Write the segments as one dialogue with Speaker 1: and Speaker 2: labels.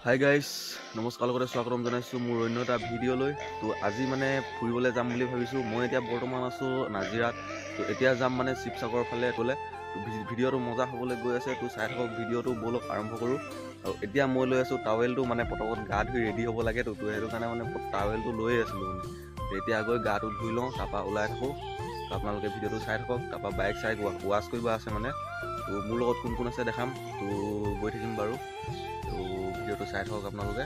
Speaker 1: Hi guys, নমস্কাৰ, লগতে স্বাগতম জনাইছোঁ মোৰ অন্য এটা ভিডিঅ'লৈ। তো আজি মানে ফুৰিবলৈ যাম বুলি ভাবিছোঁ। মই এতিয়া বৰ্তমান আছোঁ নাজিৰাত। তো এতিয়া যাম মানে শিৱসাগৰৰ ফালে গ'লে। তো ভিডিঅ'টো মজা হ'বলৈ গৈ আছে, তো চাই থাকক ভিডিঅ'টো। ব'লক আৰম্ভ কৰোঁ। আৰু এতিয়া মই লৈ আছোঁ টাৱেলটো, মানে পটকত গা ধুই ৰেডি হ'ব লাগে। তো সেইটো কাৰণে মানে টাৱেলটো লৈয়ে আছিলোঁ মানে। তো এতিয়া গৈ গাটো ধুই লওঁ, তাৰপৰা ওলাই থাকোঁ। তো আপোনালোকে ভিডিঅ'টো চাই থাকক। তাৰপৰা বাইক চাইক ৱাছ কৰিব আছে মানে। তো মোৰ লগত কোন কোন আছে দেখাম, তো গৈ থাকিম বাৰু। তো ভিডিঅ'টো চাই থাকক আপোনালোকে।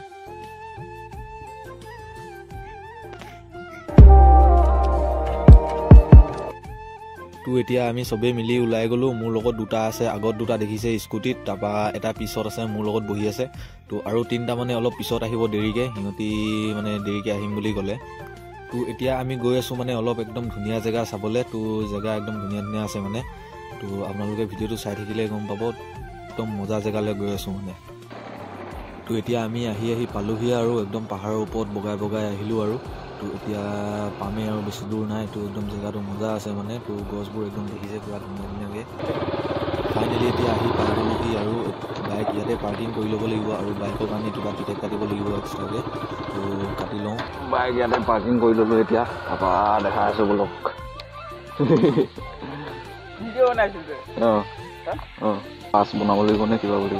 Speaker 2: তো এতিয়া আমি চবেই মিলি ওলাই গ'লোঁ। মোৰ লগত দুটা আছে, আগত দুটা দেখিছে স্কুটিত, তাৰপৰা এটা পিছত আছে মোৰ লগত বহি আছে। তো আৰু তিনিটা মানে অলপ পিছত আহিব দেৰিকৈ, সিহঁতি মানে দেৰিকৈ আহিম বুলি ক'লে। তো এতিয়া আমি গৈ আছোঁ মানে অলপ একদম ধুনীয়া জেগা চাবলৈ। তো জেগা একদম ধুনীয়া ধুনীয়া আছে মানে। তো আপোনালোকে ভিডিঅ'টো চাই থাকিলে গম পাব, একদম মজা জেগালৈ গৈ আছোঁ মানে। তো এতিয়া আমি আহি আহি পালোহি আৰু একদম পাহাৰৰ ওপৰত বগাই বগাই আহিলোঁ আৰু। তো এতিয়া পামেই আৰু, বেছি দূৰ নাই। তো একদম জেগাটো মজা আছে মানে। তো গছবোৰ একদম দেখিছে পূৰা ধুনীয়া ধুনীয়াকৈ। ফাইনেলি এতিয়া আহি পাই গ'লোহি আৰু। বাইক ইয়াতে পাৰ্কিং কৰি ল'ব লাগিব আৰু বাইকৰ কাৰণে কিবা টিকেট কাটিব লাগিব এক্সট্ৰাকৈ। তো কাটি লওঁ।
Speaker 1: বাইক ইয়াতে পাৰ্কিং কৰি ল'লোঁ এতিয়া, তাৰপৰা দেখাই আছোঁ ব'লক। অঁ অঁ, পাছ বনাব লাগিব নে কিবা বুলি,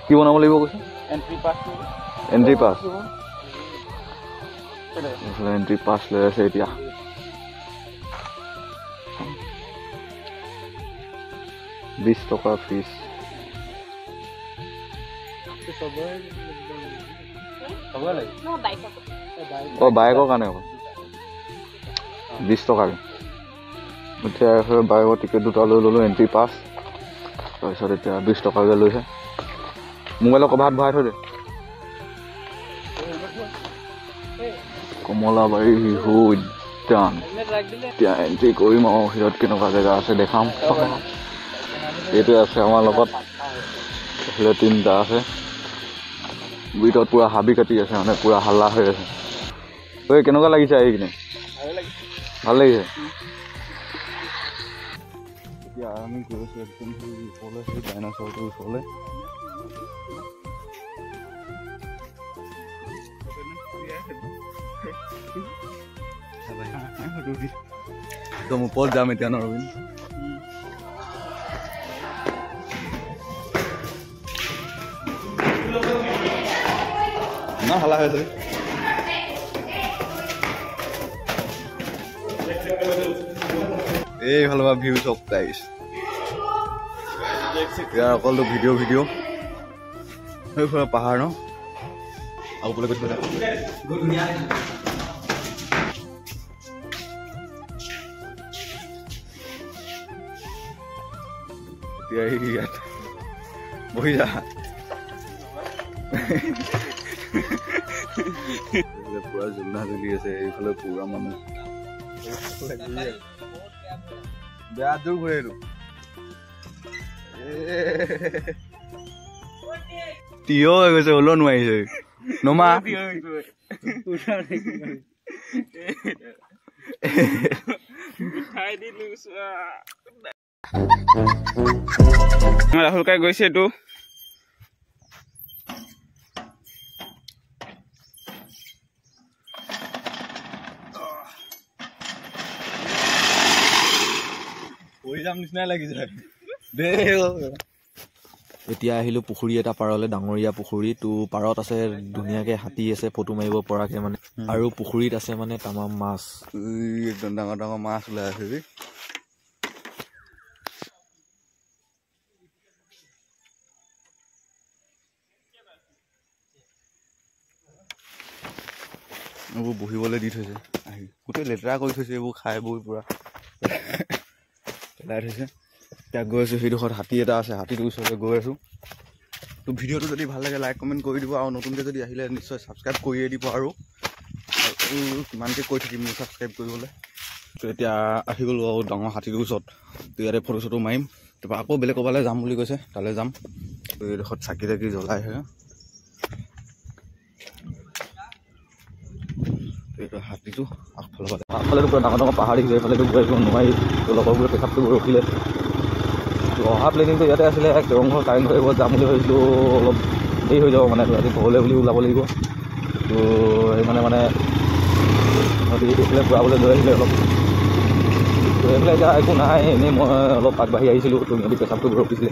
Speaker 1: কি বনাব লাগিব কৈছে? এণ্ট্ৰি পাছ, এণ্ট্ৰি পাছ লৈ আছে এতিয়া। 20 টকা ফিজ। অঁ, বাইকৰ কাৰণে আকৌ 20 টকাকৈ। এতিয়া বাইকৰ টিকেট দুটা লৈ ল'লোঁ, এণ্ট্ৰি পাছ। তাৰপিছত এতিয়া 20 টকাকৈ লৈছে। মোবাইলৰ কভাৰত ভৰাই থৈ দে। কমলাবাৰী শিশু উদ্যান। এতিয়া এণ্ট্ৰি কৰিম আৰু ভিতৰত কেনেকুৱা জেগা আছে দেখাম। এইটোৱে আছে আমাৰ লগত, এইফালে তিনিটা আছে। ভিতৰত পূৰা হাবি কাটি আছে মানে, পূৰা হাল্লা হৈ আছে। ঐ, কেনেকুৱা লাগিছে আহি কিনে? ভাল লাগিছে। এতিয়া আমি গৈ আছোঁ একদম সেই ওপৰলৈ, সেই ডাইনাচৰটোৰ ওচৰলৈ। একদম ওপৰত যাম এতিয়া ন ৰবীন? ইমান হাল্লা হৈ আছে। এইফালৰ পৰা ভিউ চব গাইছ। ইয়াৰ অকলটো ভিডিঅ' ভিডিঅ'। সেইফালে পাহাৰ ন, আৰু ওপৰলৈ গৈ থাকিব। এতিয়া ইয়াত বহি যা। এইফালে পুৰা জোলনা জ্বলি আছে, এইফালে পুৰা মানুহ। বেয়া দূৰ ঘূৰে এইটো। তিয় হৈ গৈছে, ওলোৱা নোৱাৰিছে নমা।
Speaker 3: ৰাহুল কাই গৈছে এইটো।
Speaker 1: পৰি যাম নিচিনাই লাগিছে দেই।
Speaker 2: এতিয়া আহিলোঁ পুখুৰী এটা পাৰলৈ, ডাঙৰীয়া পুখুৰী। তো পাৰত আছে ধুনীয়াকৈ হাতী আছে, ফটো মাৰিব পৰাকৈ মানে। আৰু পুখুৰীত আছে মানে তামাম মাছ,
Speaker 1: একদম ডাঙৰ ডাঙৰ মাছ ওলাই আছে যে। এইবোৰ বহিবলৈ দি থৈছে আহি, গোটেই লেতেৰা কৰি থৈছে এইবোৰ, খাই বৈ পূৰা পেলাই থৈছে। এতিয়া গৈ আছোঁ, সেইডোখৰত হাতী এটা আছে, হাতীটোৰ ওচৰলৈ গৈ আছোঁ। তো ভিডিঅ'টো যদি ভাল লাগে লাইক কমেণ্ট কৰি দিব, আৰু নতুনকৈ যদি আহিলে নিশ্চয় ছাবস্ক্ৰাইব কৰিয়ে দিব। আৰু কিমানকৈ কৈ থাকিম ছাবস্ক্ৰাইব কৰিবলৈ। তো এতিয়া আহি গ'লোঁ আৰু ডাঙৰ হাতীটোৰ ওচৰত। তো ইয়াতে ফটো চটো মাৰিম, তাৰপৰা আকৌ বেলেগ ক'ৰবালৈ যাম বুলি কৈছে, তালৈ যাম। তো এইডোখৰত চাকি তাকি জ্বলাই থাকে। এইটো হাতীটো আগফালৰ পৰা, আগফালেতো পূৰা ডাঙৰ ডাঙৰ পাহাৰ দেখিছে, এইফালেতো গৈ আহিব নোৱাৰি। তো লগৰবোৰে পেচাব কৰিব ৰখিলে। তো অহা প্লেনিংটো ইয়াতে আছিলে, ৰংঘৰ কাৰেংঘৰ এইবোৰত যাম বুলি ভাবিছিলোঁ, অলপ
Speaker 2: দেৰি হৈ যাব মানে, তো আজি ঘৰলৈ বুলি ওলাব লাগিব। তো সেইকাৰণে মানে সিহঁতি এইফালে ফুৰাবলৈ লৈ আহিলে অলপ। তো এইফালে এতিয়া একো নাই, এনেই মই অলপ আগবাঢ়ি আহিছিলোঁ। তো সিহঁতি পেচাবটো ৰখিছিলে।